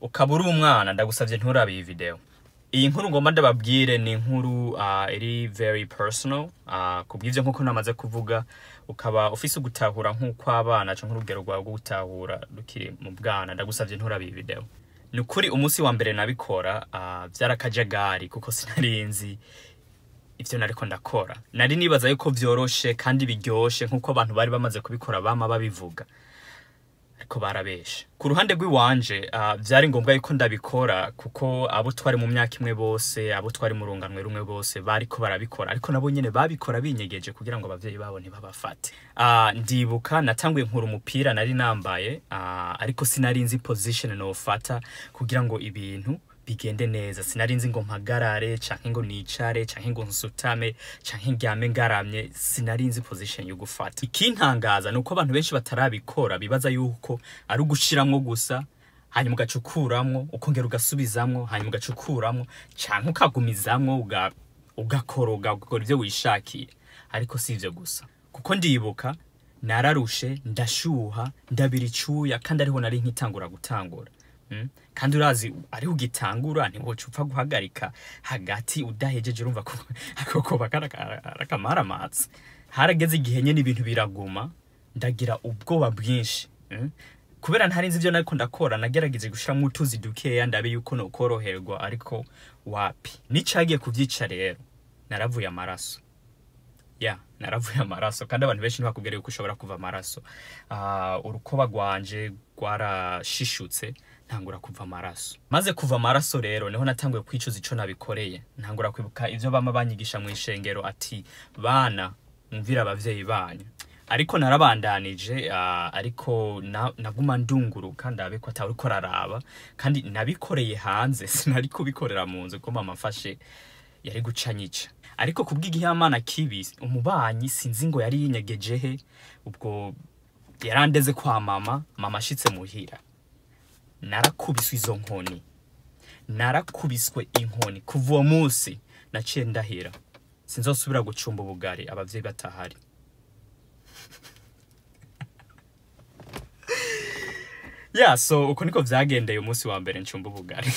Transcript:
Ukaba uri umwana, ndagusavye nturabe iyi video. Iyi nkuru ngomba ndababwire ni inkuru iri very personal. Kubw'ivyo, nkuko namaze kuvuga, ukaba ufise ugutahura nk'uko abana canke urugero rwawe rwo gutahura rukiri mu bwana, ndagusavye nturabe iyi video. Ni ukuri, umunsi wa mbere nabikora vyari akajagari, kuko sinarinzi ivyo nariko ndakora. Nari nibaza yuko vyoroshe kandi biryoshe nkuko abantu bari bamaze kubikora bama babivuga, ariko barabeshe. Ku ruhande rw'iwanje, vyari ngombwa yuko ndabikora, kuko abo twari mu myaka imwe bose, abo twari mu runganwe rumwe bose bariko barabikora, ariko nabo nyene babikora binyegeje kugira ngo abavyeyi babo ntibabafate. Ndibuka natanguye nkura umupira nari nambaye, ariko sinari nzi position nofata kugira ngo ibintu bigende neza. Sinari nzi ngo mpagarare canke ngo nicare canke ngo nsutame canke ndyame ngaramye. Sinari nzi position yo gufata. Ikintangaza nuko abantu benshi batarabikora bibaza yuko ari ugushiramwo gusa, hanyuma ugacukuramwo, ukongera ugasubizamwo, hanyuma ugacukuramwo, canke ukagumizamwo, ugakoroga, ugakora ivyo wishakiye. Ariko si ivyo gusa, kuko ndibuka nararushe, ndashuha, ndabira icuya, kandi ariho nari nkitangura gutangura. Kandi urazi, ariho ugitangura ntiwoca upfa guhagarika hagati udahejeje. Urumva ko ako koba arakamaramatsi. Harageze igihe nyene ibintu biraguma, ndagira ubwoba bwinshi. Kubera ntari nzi ivyo nariko ndakora, nagerageje gushiramwo utuzi dukeya ndabe yuko nokoroherwa, ariko wapi. Nicagiye kuvyica rero, naravuye amaraso. Ya, naravuye amaraso, kandi abantu benshi ntibakubwira yuko ushobora kuva amaraso. Urukoba rwanje rwarashishutse, ntangura kuva amaraso. Maze kuva amaraso rero, niho natanguye kwicuza ico nabikoreye. Ntangura kwibuka ivyo bama banyigisha mu ishengero, ati: "Bana, mwumvire abavyeyi banyu." Ariko narabandanije, ariko naguma ndunguruka ndabe ko atawuriko araraba, kandi nabikoreye hanze, sinari kubikorera mu nzu, ko mama mfashe yari guca nyica. Ariko kubw'igihamana kibi, umubanyi sinzi ngo yari yinyegeje he, ubwo yarandeze kwa mama. Mama ashitse muhira, narakubiswe izo nkoni, narakubiswe inkoni. Kuva uwo munsi naciye ndahira, sinzosubira gucumba ubugari abavyeyi batahari. Yeah, so uko niko vyagendeye umunsi wa mbere ncumba ubugari.